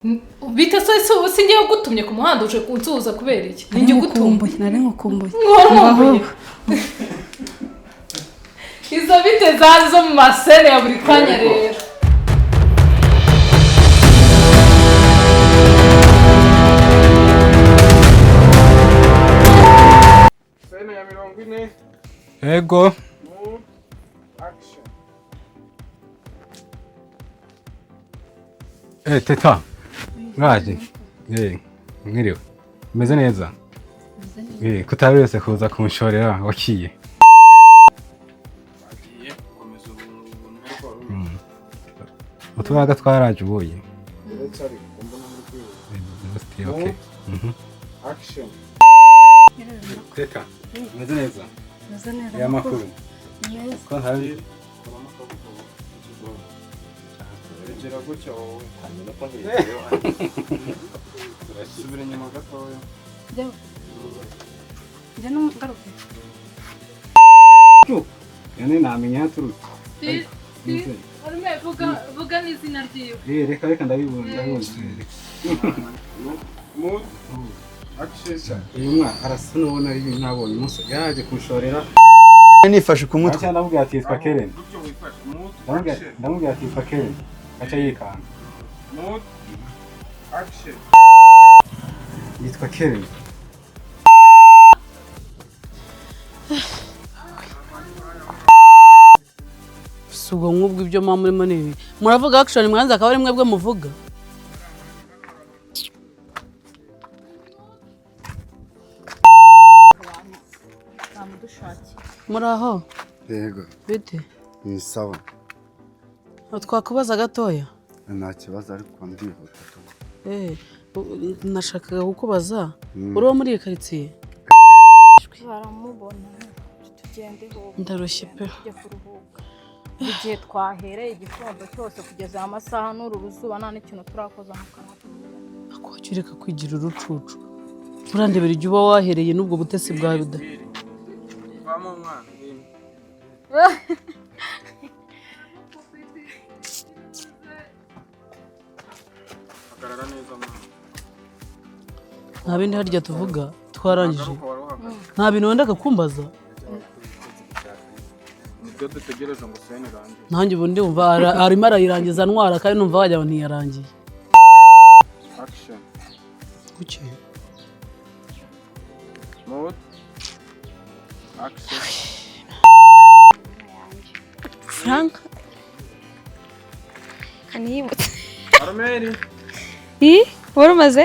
Bite se si ngiye ugutumye ku muhanda uje kunsuhuza kubera iki? Ni njye ugutumye. Nari nkukumbuye. Nkumbuye. Izo bite zazo mu masere ya buri kanya rero. Sene ya 40. Ego. Move. Action. Teta. Mwaje. Mwiriwe. Meze neza. Kutaberetse kuza kunshorera wakiye. Agiye gukomeza ubuntu. Utubaga twaraje ubuye. Ndetse mbona muri kwihuta. Okay. Action. Teta. Meze neza. Meze neza. Ya makuru. Ko hari Egera gutya wowe. Subira inyuma gatoya. Njye n'umugaruke. Yane namenya turutse. Arume vuga n'izina ryiwe. Reka reka ndabibona ndabibona. Move. Action. Uyu mwana arasa n'ubona ari nabonye umunsi yaje kunshorera. Nifashe ku mutwe. Ndamubwira ati yitwa Keren. Gutyo wifashe. Move. Action. Ndamubwira ati yitwa Keren. Aca yikanga. Move. Action. Yitwa Keren. Si ubwo nk'ubwo ibyo mwa murimo ni ibi. Muravuga action mwanza akaba ari mwebwe muvuga. Muraho? Yego. Bite? Ni sawa. Twakubaza gatoya? Nta kibazo ariko ndihuta. Nashakaga kukubaza. Uri uwo muri iyi quartier? Baramubona. Tugende ho. Ndarushye pe. Tujye kuruhuka. Igihe twahereye igitondo cyose kugeza amasaha n'uru ruzuba nta n'ikintu turakoza mu kanwa. Akwakireka reka kwigira urucucu. Urandebera igihe uba wahereye n'ubwo butesi bwawe buda. Vamo mwana. Hagarara neza mwana. Nta bindi harya tuvuga twarangije. Nta bintu wendaga kumbaza. Nibyo dutegereza ngo sene irangiye. Nanjye ubu ndumva arimo arayirangiza ntwara kandi numva wajya ngo ntiyarangiye. Action. Kuki? Move. Action. Frank kaniyibutse. Armeri. Wari umaze?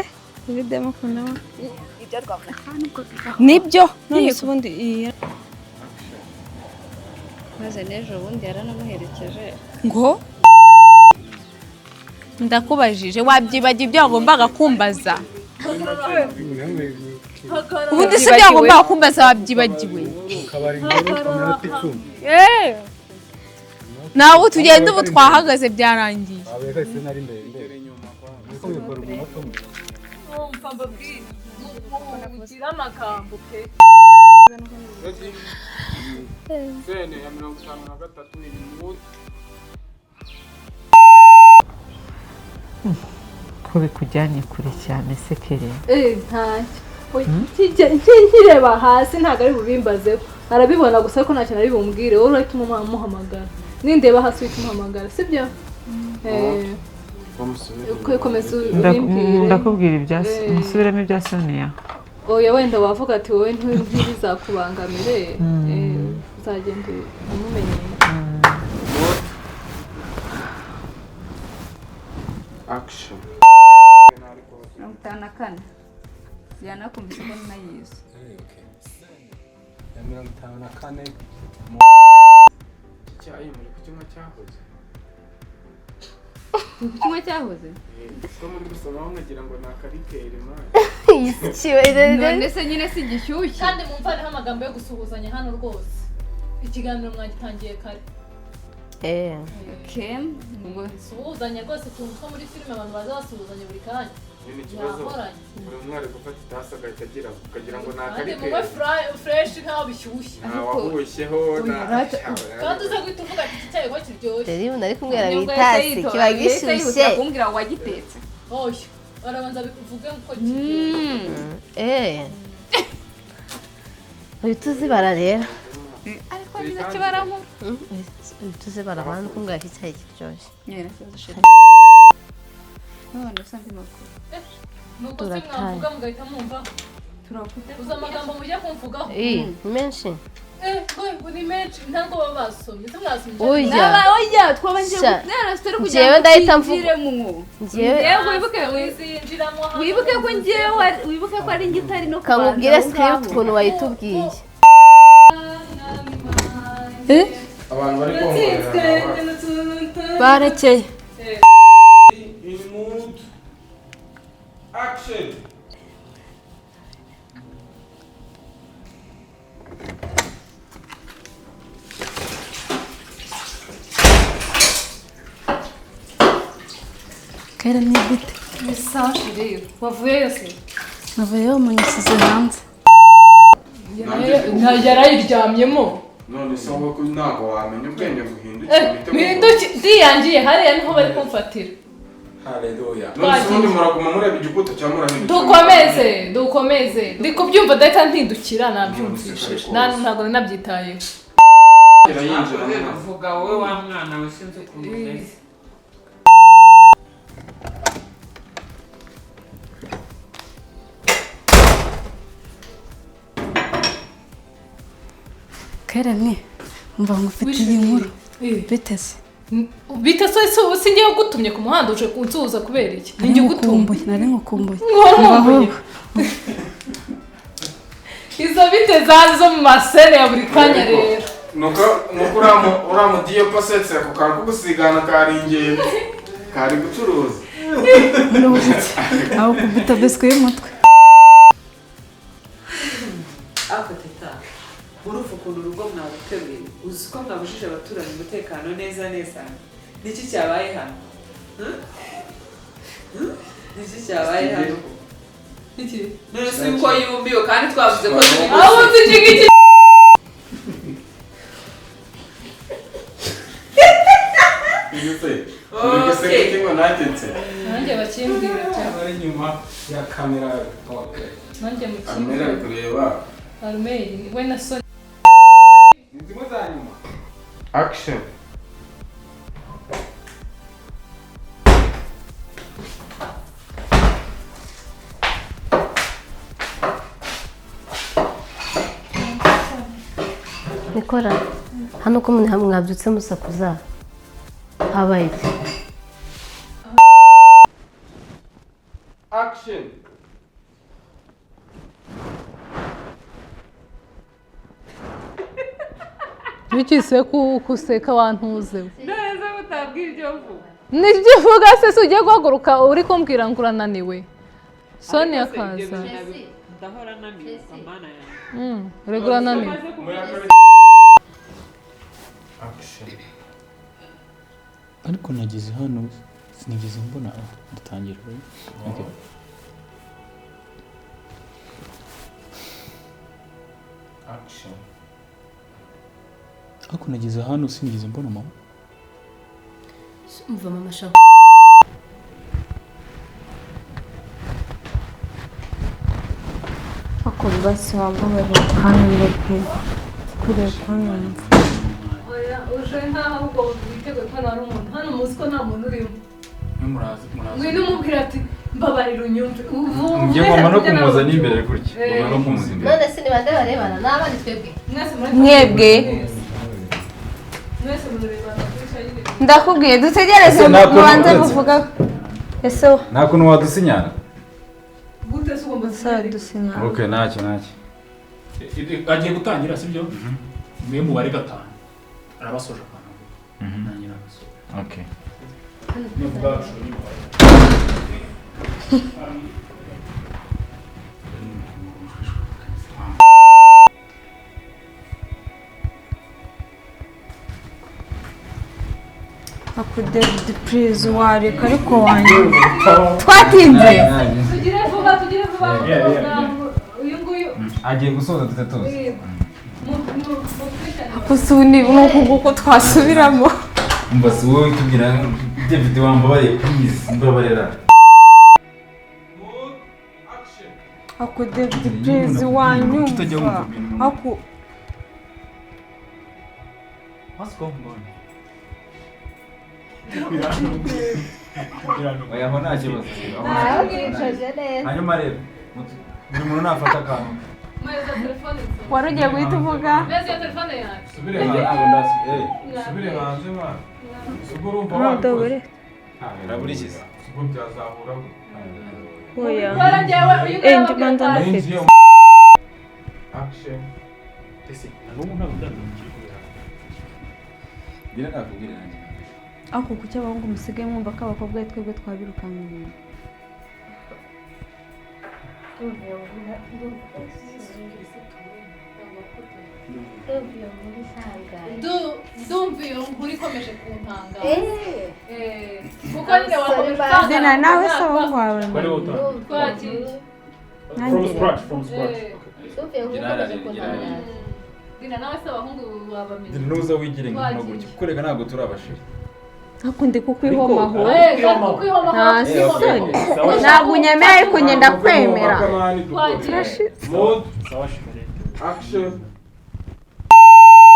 Ibidemo kunama. Nibyo. None se ubundi maze n'ejo bundi yaranamuherekeje. Ngo ndakubajije wabyibagiye ibyo wagombaga kumbaza. Ubundi se ibyo wagombaga kumbaza wabyibagiwe. Nawe tugenda ubu twahagaze byarangiye. Sene ya 53 iri mute. Ko bikujyanye kure cyane se Kere? Ntacyo. Nkireba hasi ntabwo ari bubimbazeho. Arabibona gusa ariko ntacyo nari bumubwire. Wowe urahita umuhamagara. Nindeba hasi uhita umuhamagara, sibyo? Komeza ubimbwire. Ndakubwira ibya musubiremo ibya Sonia. Oya wenda wavuga ati wowe ntibizakubangamire. Uzagenda umumenyera. Action. 54. Yanakumvise ko nayizi. Ya 54. Icyayi muri kukinywa cyahoze. Kukinywa cyahoze? Ko muri gusoma nkagira ngo ni akarikeri mwana. None se nyine si gishyushye. Kandi mumvaneho amagambo yo gusuhuzanya hano rwose. Ikiganiro mwagitangiye kare. Okay. Suhuzanya rwose twumva muri filime abantu baza basuhuzanya buri kanya. Nyine ikibazo buri umwe ari gufata itasi agahita agira ukagira ngo ni Kandi akarikeri. munywe fresh nkaho bishyushye. Nta wahushyeho na Kandi uza guhita uvuga ati iki cyayi ko kiryoshye. Rero ubu nari kunywera mu itasi kiba gishyushye. Kumbwira wagitetse. Oya, barabanza bivuge uko kigiye. Uhita uzibara rero. Ariko niza kibara nkuru. Uhita uzibara abantu ko ngaki icyayi kiryoshye. Nyine kibazo sheri. None se andi makuru. Nuko se mwavuga mugahita mwumva. Uzi amagambo mujya kumvugaho? Menshi. Ngo ni menshi ntabwo baba basomye. Se mwasomye? Oya. Oya, twabanje gutera story kugira ngo twinjiremo. Njyewe wibuke wizinjiramo. Wibuke ko njyewe wibuke ko ari ngitari no kamubwire script ukuntu wayitubwiye. Abantu bari kongorera. Barekeye. In mood. Action. Kera ni gute? Ni sawa rero. Wavuyeyo se? Navuyeyo munyisize hanze. Yarayiryamyemo. None se wowe ko ntabwo wamenya ubwenge buhindukira? Mpinduki ndiyangiye hariya niho bari kumfatira. Haleluya. None se ubundi muraguma mureba igikuta cyangwa murahindukira? Dukomeze, dukomeze. Ndi kubyumva dahita mpindukira nabyumvishije. Ntabwo nabyitayeho. Vuga wowe wa mwana we sinzi ukuntu umeze. Kera ni umva ngufitiye inkuru. Biteze. Bite se ubu singiye gutumye ku muhanda uje kunsuhuza kubera iki? Ninjye ugutumye. Nari ngukumbuye. Nkumbuye. Izo bite zazi zo mu masene ya buri kanya rero. Nuko nuko uramudiye ko setse ako kantu ko gusigana karingeye kari gucuruza. Aho kubita biswi y'umutwe. Ako teta. Urufu ukuntu urugo mwabuteruye uzi ko mwabujije abaturanyi umutekano neza neza. Niki cyabaye hano? Niki cyabaye hano? Niki? None si uko yumbiwe kandi twavuze ko aho uzi iki ngiki. Nanjye bakimbwira cyane. Ari nyuma ya kamera. Okay. Nanjye mukimbwira. Kamera kureba. Arumeri we na Soni. Ni zimwe za nyuma. Action. Nikora hano ko mwe mwabyutse musakuza habaye iki? Action. Bikise kuseka wantuze. Neza utabwiye ibyo mvuga. Nibyo uvuga se se ugiye guhaguruka uri kumbwira ngo urananiwe. Soni akaza. Ndahora naniwe amana yanjye. Rego urananiwe. Action. Ariko nageze hano sinigeze mbona dutangira. Okay. Action. Ariko nageze hano sinigeze mbona mama. Umva mama shaka. Ako basi wambabarira ukanumva pe. Kureba ukanumva. Oya, uje nkaho ahubwo witeguye ko nta umuntu. Hano muzi ko nta muntu urimo. Murazi murazi. Ngwino umubwira ati mbabarira unyumve. Ngiye ngomba no kumuza n'imbere gutya. Ngomba no kumuza imbere. None se ni bande barebana? Ni abandi twebwe. Mwebwe. Mwese murebana gutya nyine. Ndakubwiye dutegereze mubanze muvuga. Ese nta kuntu wadusinyana? Gute se ugomba dusinyana? Okay, ntacyo ntacyo. Agiye gutangira sibyo? Mwe mubare gatanu. Arabasoje akantu. Nanjye nabasoje. Okay. Nuvuga action y'umubare. Ako David please wareka ariko wanjye. Twatinze. Tugire vuba, tugire vuba. Uyu nguyu agiye gusoza tutatuzi. Ako ni uku nguku twasubiramo. Umva si wowe tubwira David wambabariye please mbabarira. Ako David, please, wanyumva. Ako What's going on? Oya, aho nta kibazo. Aho nta Mwicaje neza. Hanyuma rero buri muntu nafata akantu. Mweza telefone nsoma. Wari ugiye guhita uvuga? Mweza iyo telefone yanjye. Subire Eh, hanze. ntabwo ndasi- Subire hanze mwana. Ubwo urumva No, wabikoze. dore. Uraburikiza. Ubwo byazahura gute? Oya. Kubera njyewe uyu nguyu Eh, njye banza wabwiye ndafite. Action. Ese na n'ubu ntabwo ndamenya ikiri kubera hano. Ngira nakubwire nanjye. Ako kuki abahungu musigaye mwumva ko abakobwa ari twebwe twabirukanka inyuma? Ndumva iyo nkuru ikomeje kuntanga. Kuko nyine wakomeje utanga. Zina, nawe se abahungu bawe Wari wowe utangiye. Twagiye. From scratch, from scratch. Okay. Dina nawe se abahungu wabamenya. Nuza wigire nka gutya kuko rega ntabwo turi abashiri. Ako ndi kukwihomaho. Kukwihomaho. Nta soni. Ntabwo unyemera ariko njye ndakwemera. Turashize. Sawa shimere. Action.